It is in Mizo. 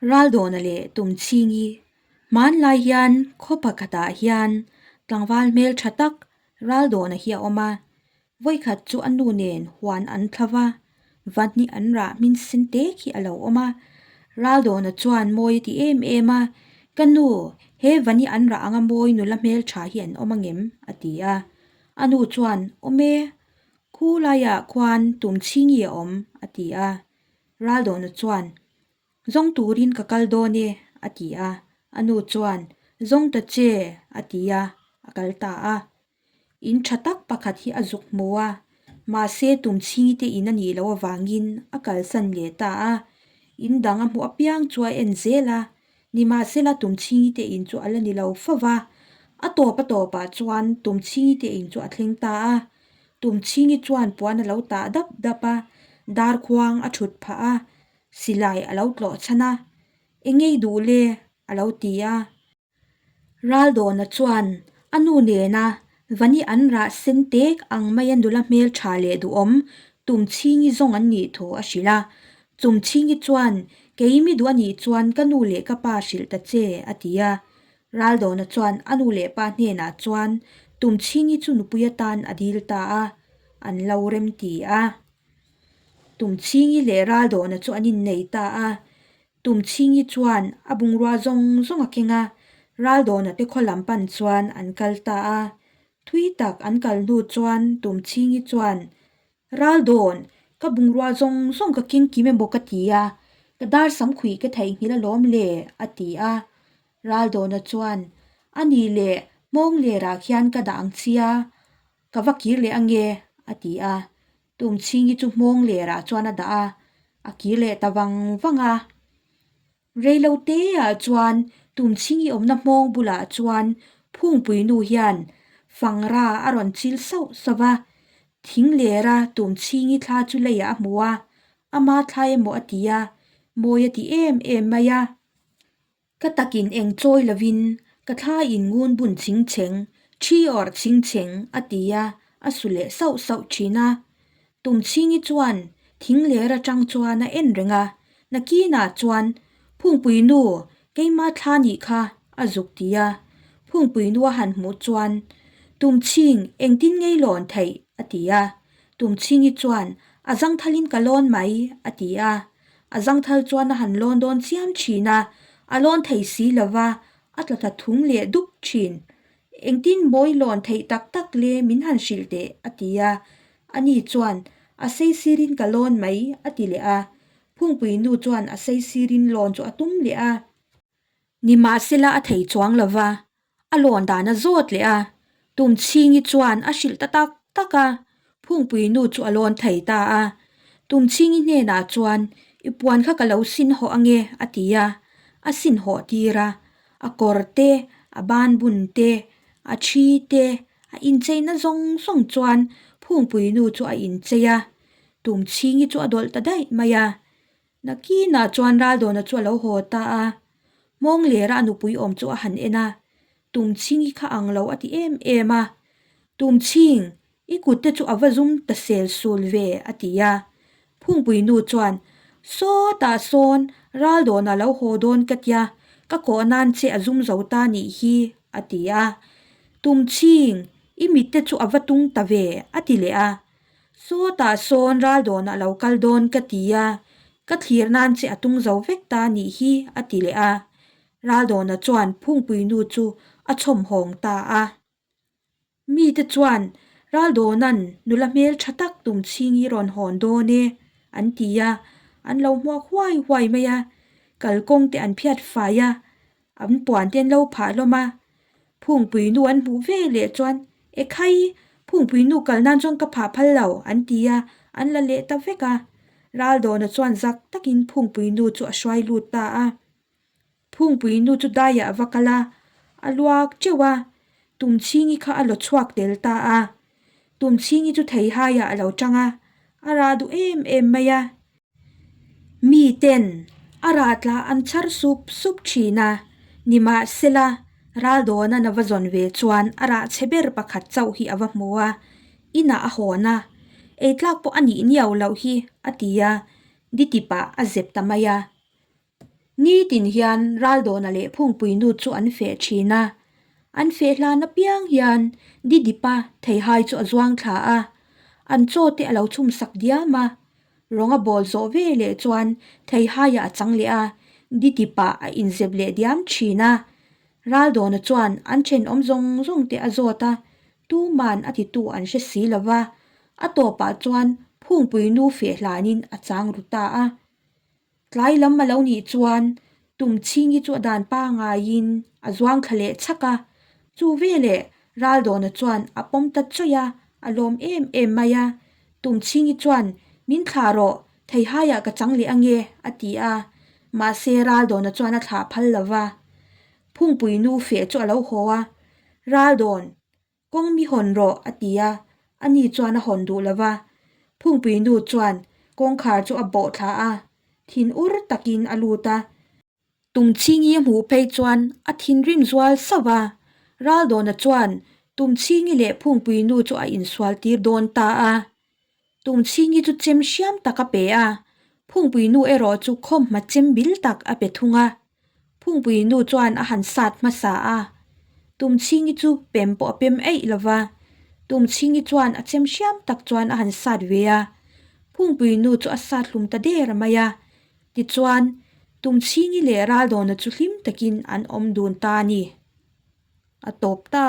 Raldawna leh Tumchhingi hmanlai hian khaw pakhatah hian tlangval hmel tha tak Raldawna hi a awm a, vawikhat chu a nu nen huan an thla va, vahni an rah hmin sen te khi a lo awm a. Raldawna chuan mawi a ti em em a, Ka nu, he vahni an rah anga mawi nula hmel tha hi an awm angem? a ti a. A nu chuan, Awm e, khu laiah khuan Tumchhingi a awm, a ti a. Raldawna chuan, Zawng turin ka kal dawn e, a ti a. A nu chuan, Zawng ta che, a ti a, a kal ta a. In tha tak pakhat hi a zuk hmu a, mahse tumchhingi te in a nih loh avangin a kalsan leh ta a. In dang a hmuh apiang chu a en zel a, nimahsela tumchhingi te in chu a la ni lo fo va. A tawp a tawpah chuan tumchhingi te in chu a thleng ta a. Tumchhingi chuan puan a lo tah dap dap a, darkhuang a thut phah a, Silai a lo tlawh chhan a, Engei duh le? a lo ti a. Raldawna chuan a nu nena Vani an rah sen tek ang maia nula hmel tha leh duhawm Tumchhingi zawng an nih thu a hrilh a. Tumchhingi chuan, Kei mi duh a nih chuan ka nu leh ka pa hrilh ta che, a ti a. Raldawna chuan a nu leh pa hnenah chuan Tumchhingi chu nupui atan a dil ta a, an lo remti a. Tumchhingi leh Raldawna chu an innei ta a. Tumchhingi chuan a bungrua zawng zawng a keng a, Raldawna te khaw lam pan chuan an kal ta a. Thui tak an kal hnu chuan Tumchhingi chuan, Raldawn, ka bungrua zawng zawng ka keng kim emaw ka ti a, ka dar sam khuih ka theihnghilh alawm le, a ti a. Raldawna chuan, A nih leh, hmawng lerah khian ka dah ang chia, Ka va kir leh ange, a ti a. Tumchhingi chu hmawng lerah chuan a dah a, a kir leh ta vang vang a. Reilo teah chuan Tumchhingi awmna hmawng bulah chuan Phungpui nu hian fangra a rawn chil sauh sauh va. Thing lera Tumchhingi thla chu leiah a hmu a, ama thla emaw a ti a, mawi a ti em em mai a. Ka takin eng chawi lovin ka thla in ngun bun ching cheng, thi awrh ching cheng a ti a, a su leh sauh sauh thin a. Tumchhingi chuan thing ler atang chuan a en reng a, nakinah chuan Phungpui nu keima thla nih kha a zuk ti a. Phungpui nu a han hmuh chuan Tumchhing engtin ngei lawn theih a ti a. Tumchhingi chuan a zangthalin ka lawn mai a ti a. A zangthal chuan a han lawn dawn chiam thin a, a lawn thei si lo va, a tla tla thum leh dup thin. Engtin mawi lawn theih tak tak le min han hrilh teh, a ti a. Ani chuan, A sei sirin ka lawn mai, a ti leh a. Phungpui nu chuan a sei sirin lawn chu a tum leh a. Nimahsela a thei chuang lo va, a lawn dan a zawt leh a, Tumchhingi chuan a hrilh ta tak tak a, Phungpui nu chu a lawn thei ta a. Tumchhingi hnenah chuan, I puan kha ka lo sin hawh ange, a ti a, a sin hawh tir a, a kawr te, a ban bun te, a thi te, a incheina zawng zawng chuan Phungpui nu chu a inchei a, Tumchhingi chu a dawlh ta daih mai a. Nakinah chuan Raldawna chu a lo haw ta a, hmawng lera a nupui awm chu a han en a, Tumchhingi kha ang lo a ti em em a, Tumchhing, i kut te chu a va zum ta sel sul ve, a ti a. Phungpui nu chuan, Sawtah sawn Raldawna lo haw dawn ka tia, ka kawh nan che a zum zo ta nih hi, a ti a. Tumchhing, i mit te chu a va tung ta ve, a ti leh a. Sawtah sawn ral dawnah lo kal dawn ka ti a, ka thlir nan che a tung zo vek ta nih hi a ti leh a. Ral dawna chuan Phungpui nu chu a chhawm hawng ta a. Mite chuan Ral dawna'n nula hmel tha tak tum chhing hi rawn hawn dawn e an ti a, an lo hmuak huai huai mai a, kalkawng te an phiat fai a, an puan te an lo phah hlawm a. Phungpui nu an hmuh ve leh chuan Ekhai, Phungpui nu kal nan chuan ka phah phal lo, an ti a, an la leh ta vek a. Raldawna chuan zak takin Phungpui nu chu a hruai lut ta a. Phungpui nu chu daiah a va kal a, a luak teuh a, Tumchhingi kha a law chhuak tel ta a. Tumchhingi chu theihaiah a lo tang a, a rah duh em em mai a. Mi ten a rah tla an chhar sup sup thin a, nimahsela Raldawna'n a va zawn ve chuan a rah chhe ber pakhat chauh hi a va hmu a, inah a hawn a, eitlak pawh a nih niau loh hi a ti a, ditipah a zep ta mai a. Nitin hian Raldawna leh Phungpuinu chu an feh thin a, an feh hlan apiang hian Didipa theihai chu a zuang thla a, an chaw te a lo chhum sak diam a. Rawnga bawl zawh ve leh chuan theihaiah a chang leh a, Didipa a inzep leh diam thin a. Raldawna chuan an thenawm zawng zawng te a zawt a, tuman a titu an hre si lo va, a tawpah chuan Phungpuinu feh hlanin a chang ru ta a. Tlai lam a lo nih chuan Tumchhingi chu a dan pangaiin a zuang thla leh chhak a, chu veleh Raldawna chuan a pawm ta chawih a, a lawm em em mai a. Tumchhingi chuan, Min thlah rawh, theihaiah ka chang leh ange, a ti a. Mahse Raldawna chuan a thlah phal lo va. Phungpui nu feh chu a lo haw a, Raldawn, Kawng mi hawn rawh, a ti a, ani chuan a hawn duh lo va. Phungpui nu chuan kawngkhar chu a bawh thla a, thin ur takin a lut a. Tumchhingi a hmuh phei chuan a thinrim zual sauh va, Raldawna chuan Tumchhingi leh Phungpui nu chu a insual tir dawn ta a. Tumchhingi chu chem hriam tak a pe a, Phungpui nu erawh chu khawmhma chem bil tak a pe thung a. Phungpui nu chuan a han sat hmasa a, Tumchhingi chu pem pawh a pem eih lo va. Tumchhingi chuan a chem hriam tak chuan a han sat ve a, Phungpui nu chu a sat hlum ta der mai a. Tichuan, Tumchhingi leh Raldawna chu hlim takin an awm dun ta a ni. A tawp ta.